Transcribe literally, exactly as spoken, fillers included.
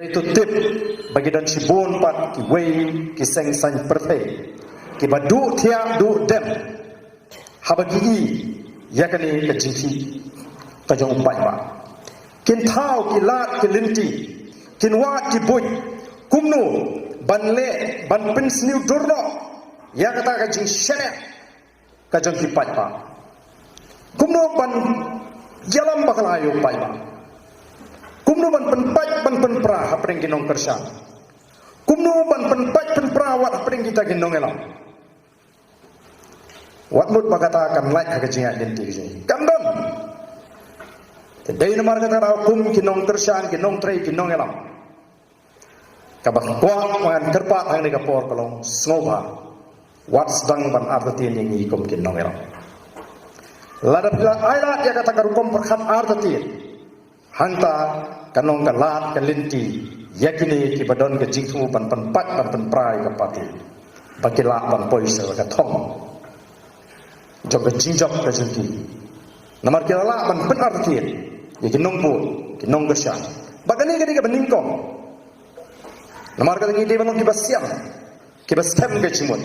Te to tip ba ki don shibun pat kiwei ki seng saiñ pyrthei kiba duh thiah duh dem haba ki i ïa kane ka jingkhih ka jong u paidbah. Kin thaw ki lad ki lynti, kin wad ki buit kumno ban leh ban pynsniew dur noh ïa kata ka jingshaniah ka jong ki paidbah. Kumno ban ïalam bakla ïa u paidbah. Kumno ban pynpait ban pynpra hapdeng ki nongkyrshan. Kumno ban pynpait pynpra wat hapdeng kita ki nongïalam. Wat mut ba kata kan lait ha ka jingïaid lynti ka jong ngi. Kan don. Te dei namar kata ka daw kum ki nongkyrshan, ki nongtrei, ki nongïalam, kaba kwah ban kyrpad hangne ka por ka long sngewbha wat sdang ban artatien ïa ngi kum ki nongïalam. Lada phi la ai lad ïa kata ka rukom pyrkhat artatien, hangta kan long ka lad ka lynti ïa kine kiba don ka jingthmu ban pynpait ban pynpra ïa ka party ba ki lah ban poi sha ka thong jong ka jingjop ka jong ki. Namar ki la lah ban pynartatien ïa ki nongbud, ki nongkyrshan. Bad kane ka dei kaba nyngkong. Namar kata ngi dei ban long kiba siam, kiba skhem ka jingmut.